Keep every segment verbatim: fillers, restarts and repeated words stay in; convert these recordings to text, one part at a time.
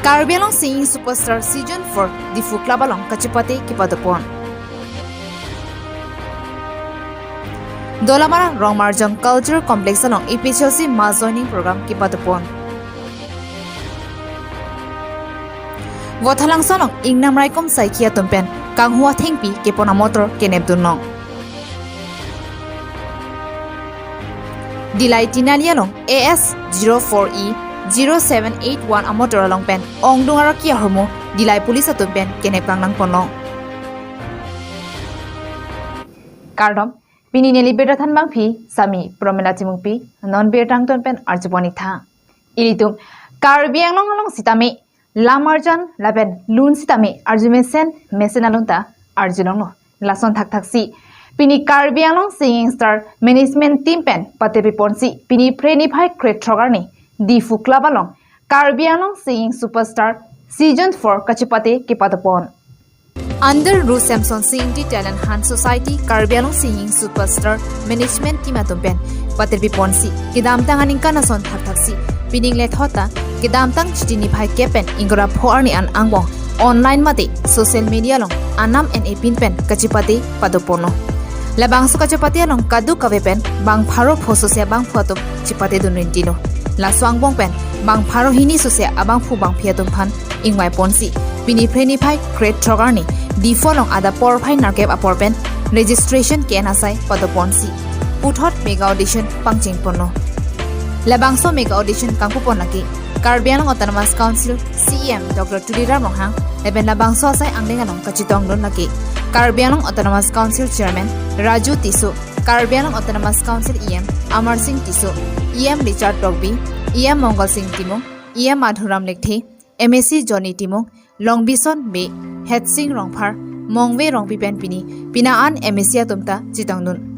Karbi Anglong singing superstar season four Diphu Club along kachepate kepadopon. Dolamara Rongmarjan Culture Complex along A P H L C mass joining program kepadopon. Vothatlangso along Ingnam Raikom Saikhi atum pen kanghu athengpi kepon amotor kenepdunlong. Dillai Tinali along A S zero four E zero seven eight one amotor along pen ongdung araki ahormu Dillai police atum pen kenep kangnangponlong. Kardom, pini neli birta thanbangpi sami Promila Timungpi, non birta angton pen arjupon-iktha. Ilitum Karbi Anglong along sitame lam arjan lapen lun sitame arjumesen mesen alun ta arjulonglo. Lason thakthaksi pini Karbi Anglong singing star management team pen patepiponsi pini Phre niphai krethrok arni Diphu Club along Karbi Anglong singing superstar season four kachepate kepadopon. Under Ru Samson Singh Ingti Talent Hunt Society Karbi Anglong singing superstar management team atum pen patepiponsi kedamtang aningkan ason thakthaksi pining lethot ta kedamtang Chiti niphai kep pen ingkoi ra pho arni an angbong online mate social media along anam en-e pin pen kachepate padoponlo. Labangso kachepate along kadokave pen bang pharo pho sose abangphu atum chepatedun rintilo. Laso angbong pen bang pharo hini sose abangphu bangphi atum aphan ingvaiponsi pini Phre niphai krethrok arni Diphu along adap porphai nerkep apor pen registration ke-en asai padoponsi puthot mega audition pangchengponlo. Labangso mega audition kangpupon lake Karbi Anglong Autonomous Council C E M Doctor Tuliram Ronghang lapen labangso asai angdeng along kachetongdun lake Karbi Anglong Autonomous Council Chairman Raju Tisso, Karbi Anglong Autonomous Council E M Amar Singh Tisso, E M Richard Tokbi, E M Mongal Singh Timung, E M Madhuram Lekthe, M A C Johnny Timung, Longbison Bey, Hetsing Rongphar, Mongve Rongpi pen pini pini an M A C atum ta chetongdun.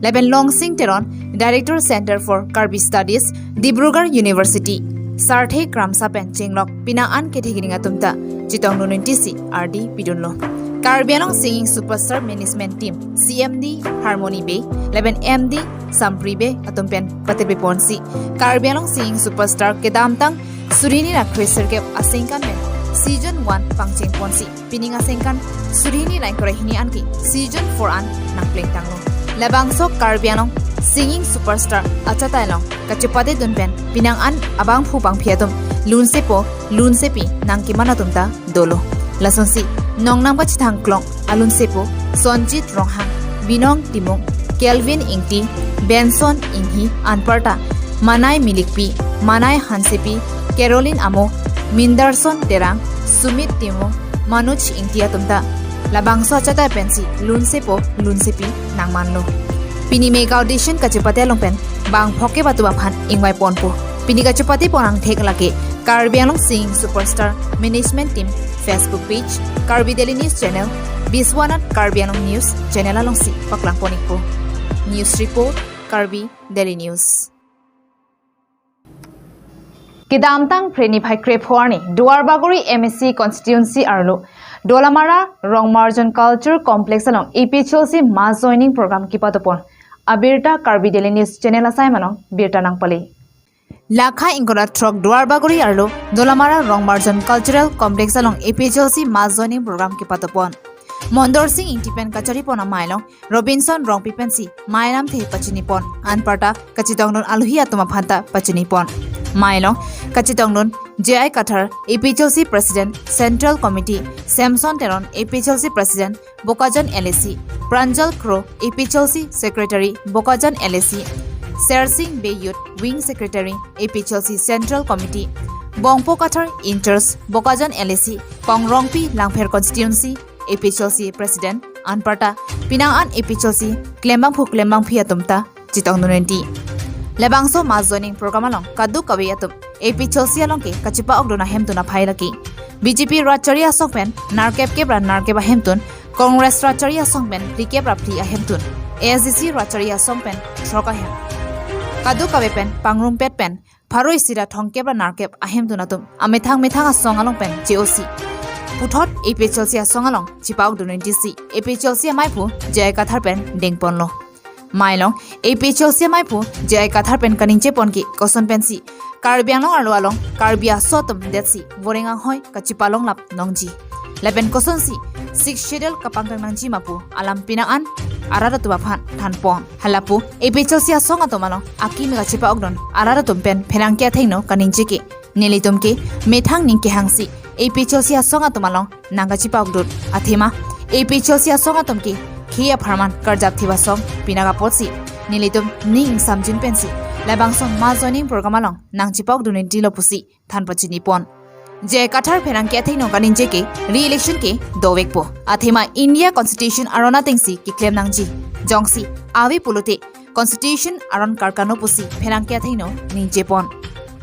Lapen Longsing Teron, Director Center for Karbi Studies, Dibrugarh University, Sarthe Kramsa pen chenglok pini an kethe kining atum ta chetongdun intisi ardi pidunlo. Karbi Anglong singing superstar management team C M D Harmony Bey lapen M D Sampri Bey atum pen patepiponsi Karbi Anglong singing superstar kedamtang suri hini ra kresirkep asengkan pen season one pangchengponsi pining asengkan suri hini ra ingkoi ra hini anke season four an nangplengtanglo. Labangso Karbi Anglong singing superstar achatai along kachepatedun pen pini an abangphu bangphi atum lunsepo lunsepi nangkeman atum ta dolo. Lasonsi nongnam kachethang klong alunsepo Sonjit Ronghang, Binong Timung, Kelvin Ingti, Benson Inghi, anparta Manai Milikpi, Manai Hansepi, Caroline Amo, Mindarson Terang, Sumit Timung, Manoj Ingti atum ta labangso achatai pensi lunsepo lunsepi nangmanlo. Pini mega audition kachepate along pen bang phokep atum aphan ingvaiponpo. Pini kachepatepon angthek lake Karbi Anglong singing superstar management team Facebook page, Karbi Daily News channel, Biswanath Karbi Anglong News channel alongsi paklangpon-ikpo. News report, Karbi Daily News. Kedamtang Phre niphai krepho arni Duarbagori M A C constituency arlo Dolamara Rongmarjan Culture Complex along A P H L C mass joining program kepadopon abirta Karbi Daily News channel asai malong birta nangpale. Lakha ingkoi ra throk Duarbagori arlo Dolamara Rongmarjan Cultural Complex along A P H L C mass joining program kepadopon. Mondor Singh Ingti pen kacharipon amei along Robinson Rongpi pensi mei lamthe pachinipon, anparta kachetongdun aluhi atum aphan ta pachinipon. Mei along kachetongdun J I Kathar, A P H L C President, Central Committee, Samson Teron, A P H L C President, Bokajan L A C, Pranjal Kro, A P H L C Secretary, Bokajan L A C, Sersing Bey, Youth Wing Secretary, A P H L C Central Committee, Bongpo Kathar, in charge, Bokajan L A C, Kong Rongpi, Langpher Constituency, A P H L C President, anparta pini an A P H L C klembangphu klembangphi atum ta chetongdun enti. Labangso mass joining program along kadokave atum A P H L C along ke kachepa-okdun ahemtun aphai lake B J P rat chari asong pen nerkep kep ra nerkep ahemtun, Congress rat chari asong pen phlikep ra phli ahemtun, A S D C rat chari asong pen throk ahem, kadokave pen pangrumpet pen pharo isi ra thomkep ra nerkep ahemtun atum amethang methang asong along pen che-osi puthot A P H L C asong along chepa-okdun intisi A P H L C ameiphu J I Kathar pen dengponlo. Mei along A P H L C ameiphu J I Kathar pen kaningjeponke koson pensi Karbi Anglong arlo along Karbi aso atum detsi voreng anghoi kachipalonglap nangji. Lapen kosonsi Sixth Schedule kapangkang nangji ma pu alam penang an arat atum aphan thanpon. Halapu APHLC asong atum along akimi kachipa-okdun arat atum pen pherangke athengno kaningje ke nelitum ke methang ning kehangsi APHLC asong atum along nangkachipa-okdun. Athema APHLC asong atum ke khei apharman karjap thip asong, penang apotsi nelitum ning ingsamjin pensi labangso mass joining program along nangchipa-okdun nitilo pusi than pachinipon. J I Kathar pherangke athengno kaningje ke re-election ke dovekpo. Athema India Constitution aron atengsi keklem nangji. Jongsi ave pulote Constitution aron karkano pusi pherangke athengno ningjepon.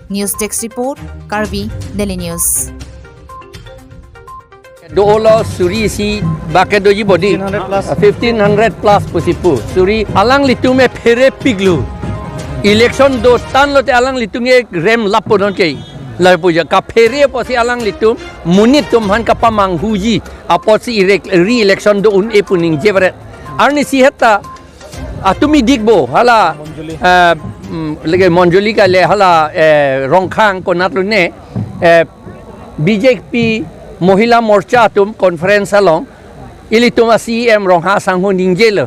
News Desk Report, Karbi Daily News. Do-olo suri isi bak kedoji bodi. Fifteen hundred plus. Fifteen hundred plus pusi pu. Suri alanglitum e pherepiklo. Election do tanglote alanglitum e rem lapo non ke. Lapu ja kaphere apotsi alanglitum monit atum aphan kapamanghuji apotsi irek re-election do un-e pu ningje pare. Arnisi heta atum idik bo hala, Monjoli. Eh, mm, lege Monjoli kale hala, eh, Rongkhang konat lone, eh, B J P Mohila Morcha atum conference along ilitum a-C E M Ronghang asangho ningjelo.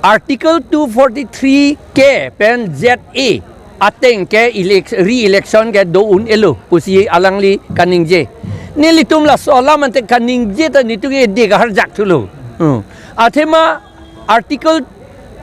Article two forty-three K pen Z A ateng ke elec-, re-election ke do un-elo pusi alangli kaningje. Nelitum laso alam ante kaningje ta nelitum ke de kahar jak thulo. Hmm. Athema Article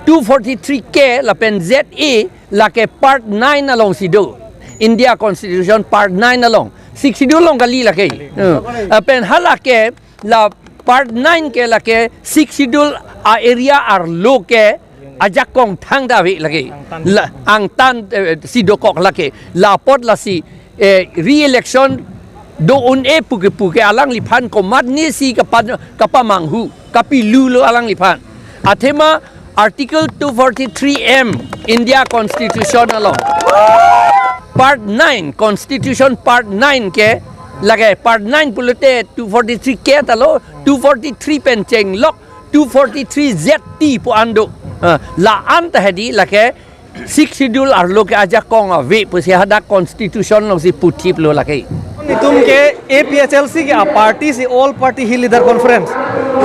two forty-three K lapen Z A lake Part nine alongsi do. India Constitution Part nine along. Sixth Schedule along kali lake. Hmm. Lapen halake la Part nine ke lake Sixth Schedule a-area arlo ke ajakong thangta ave lake. Angtan. La, angtan, eh, si dokok lake. Lapot lasi, eh, re-election do un-e pu ke pu ke alangliphan komatnesi kapan, kapamanghu, kapilulo alangliphan. Athema Article two forty-three M India Constitution along. Part nine, Constitution Part nine ke lake Part nine pulote two forty-three K ta lo, two forty-three pen chenglok, two forty-three Z T pu an do. Ah, la-an ta hedi lake Sixth Schedule arlo ke ajakong ave pusi hadak Constitution alongsi puthiplo lake. Itum ke A P H L C ke a-party si All Party Hill Leader Conference.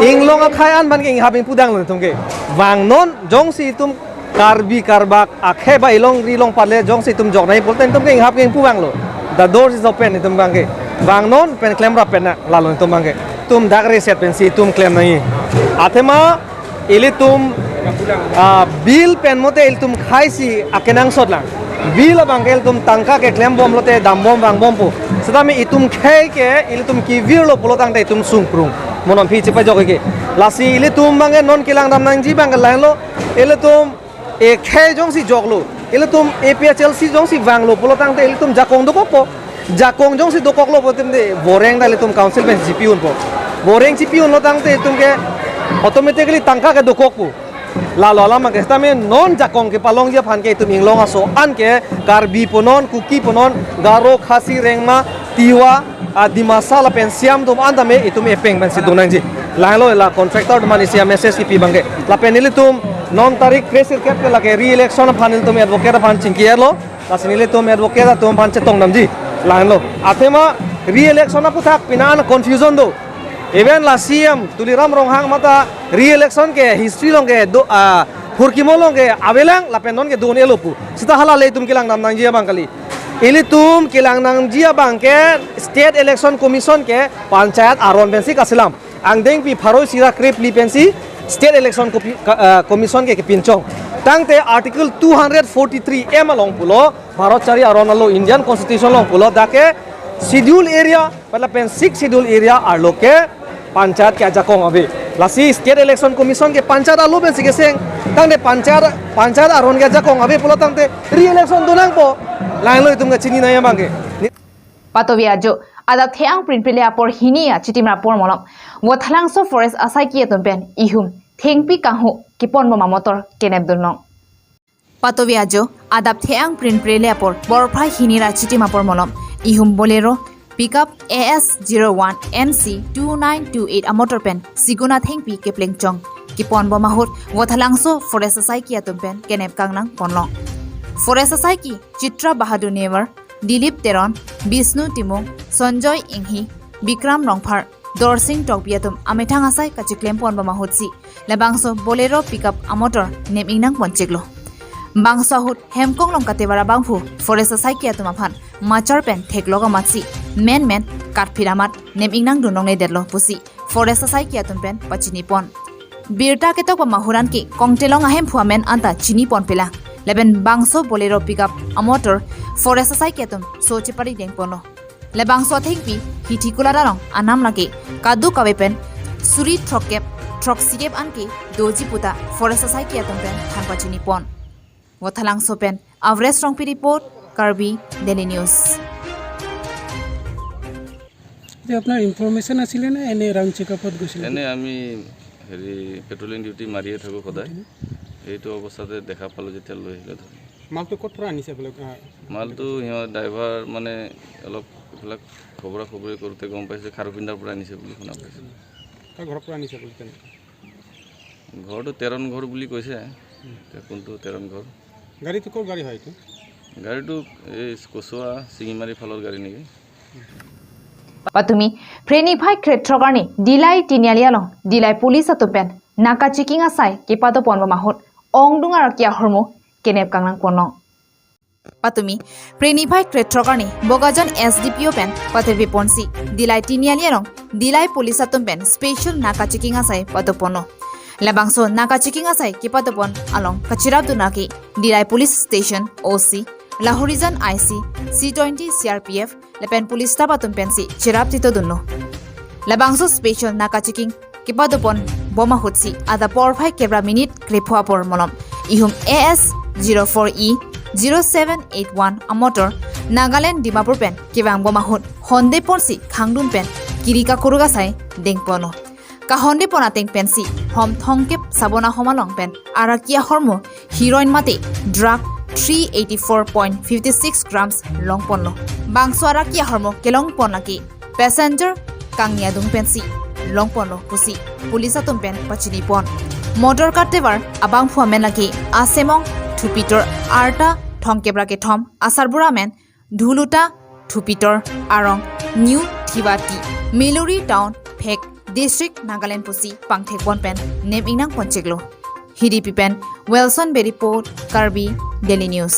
Inglong akhei an aphan ke inghap ingpudanglo itum ke. Vangnon jongsi itum Karbi Karbak akhei ba ilongri longpat le jongsi itum joknai pulote itum ke inghap ke ingpuvanglo. The door is open itum abang ke. Vangnon pen klemrap pen na lalo itum abang ke. Itum dak reset pensi itum klem nangji. Athema ilitum, ah, bill pen mote ilitum khei si akenangsot lang. Bill abang ke ilitum tangka keklem bomlote dambom vangbompo. Setame itum khei ke ilitum kevirlo pulotangte itum sungprung. Mo non aphi chepajok ke. Lasi ilitum abang ke non kelangdam nangji abang ke lahenlo. Ilitum e khei jongsi joklo, ilitum A P H L C jongsi vanglo pulotangte ilitum jakong dokokpo. Jakong jongsi dokoklo pulote voreng ta ilitum council pen chipi-unpo. Voreng chipi-unlo tangte itum ke automatically tangka ke dokokpo. Lalo alam ke setame non jakong kepalongji aphan ke itum inglong aso an ke Karbi punon, Kuki punon, Garo, Khasi, Rengma, Tiwa, ah, Dimasa lapen Siam atum an tame itum epeng pensi do nangji. Lahenlo la contractor atum an isi a-message kipi abang ke. Lapen ilitum non tarik kre-sirkep ke lake re-election aphan ilitum advocate aphan chingki-etlo. Lasi nelitum advocate atum aphan chetongdamji. Lahenlo. Athema re-election aputhak penang an confusion do. Even la C M Tuliram Ronghang mate re-election ke history along ke do, ah, phurkimo along ke avelang lapen non ke do un-elo pu. Seta hala le itum kelangdam nangji abang kali. Ilitum kelang nangji abang ke State Election Commission ke panchayat aron pensi kaselam. Angdengpi pharo isi ra krephli pensi State Election Compi-, ka-, eh, Commission ke kepinchong. Tangte Article two hundred forty-three M along pulo, Bharat chari aron alo Indian Constitution along pulo, dak ke Schedule Area, lapen Sixth Schedule Area arlo ke panchayat ke ajakong ave. Lasi State Election Commission ke panchayat arlo pensi keseng. Tangte panchayat, panchayat aron ke ajakong ave pulotangte re-election do nangpo. Lahenlo itum kachini nangji abang ke. Patovi ajo, adap the-ang prinprile apor hini achitim rapor malom Vothatlangso Forest asaiki atum pen ihum thengpi kanghu keponbom amotor kenepdunlong. Patovi ajo, adap the-ang prinprile apor porphai hini ra achitim apor malom ihum Bolero pickup A S zero one M C two nine two eight amotor pen Siguna thengpi keplengchong keponbom ahut Vothatlangso Forest asaiki atum pen kenep kangnangponlong. Forest asaiki Chitra Bahadur Newar, Dilip Teron, Bishnu Timung, Sanjoy Inghi, Bikram Rongphar, Dorsing Tokbi atum amethang asai kachiklem pon bom ahutsi labangso Bolero pickup amotor nem ingnang ponchiklo. Bangso ahut Hemkonglong katevar abangphu Forest asaiki atum aphan machar pen theklok amatsi menmen katphit amat nem ingnang dun longle detlo pusi Forest asaiki atum pen pachini pon. Birta ketok pamahuran ke Kongtelong ahemphu amen anta chini pon pela. Lapen bangso Bolero pickup amotor Forest asaiki atum so chepari deng ponlo. Labangso athengpi Hithikula along anam lake kadokave pen suri throkkep throksikep anke doji puta Forest asaiki atum pen than pachini pon. Vothatlangso pen Avres Rongpi report, Karbi Daily News. যে আপোনাৰ ইনফৰমেশ্যন আছিলে নে এনে ৰাউণ্ড চেকআপত গৈছিলে? এনে আমি হেৰি পেট্ৰলিং ডিউটি মাৰিয়ে থাকোঁ সদায়। এইটো অৱস্থাতে দেখা পালোঁ যেতিয়া লৈ আহিলোঁ ধৰি। মালটো ক'ত পৰা আনিছে বোলে? আহ, মালটো সিহঁত ড্ৰাইভাৰ মানে অলপ এইবিলাক খবৰা খবৰি কৰোঁতে গম পাইছে খাৰুপিণ্ডাৰ পৰা আনিছে বুলি শুনা পাইছোঁ। কাৰ ঘৰৰ পৰা আনিছে বোলে তেনে? ঘৰটো তেৰণ ঘৰ বুলি কৈছে। এতিয়া কোনটো তেৰণ ঘৰ? গাড়ীটো ক'ৰ গাড়ী হয় এইটো? গাড়ীটো এই কচুৱা চিঙিমাৰী ফালৰ গাড়ী নেকি? Patumi, Phre niphai kre-throk arni Dillai Tiniali along Dillai police atum pen naka checking asai kepado pon bom ahut ongdung araki ahormu kenep kangnang ponlo. Patumi, Phre niphai kre-throk arni Bokajan S D P O pen patirpi ponsi Dillai Tiniali along Dillai police atum pen special naka checking asai pado ponlo. Labangso naka checking asai kepado pon along kachirap dun lake Dillai Police Station O C, Lahorijan I C, C twenty C R P F, lapen police staff atum pensi chirap tito dunlo. Labangso special naka checking kepado pon bom ahutsi adap porphai kep ra minute krepho apor malom ihum A S zero four E zero seven eight one amotor Nagaland Dimapur pen kevang bom ahut honde ponsi khangdun pen kiri kakuruk asai deng ponlo. Kahonde pon ateng pensi hom thomkep sabon ahom along pen araki ahormu heroin mate drug three eighty four point fifty six grams long ponlo. Bangso araki ahormu kelong pon lake passenger kangni adung pensi long ponlo pusi police atum pen pachini pon. Motor katevar abangphu amen lake Asemong Thupitor arta thomkep ra kethom asarbura amen Dhuluta Thupitor arong New Thivati, Meluri Town, Phek, District Nagaland pusi pangthek pon pen nem ingnang ponchiklo. Hiripi pen Wilson Bey report, Karbi Daily News.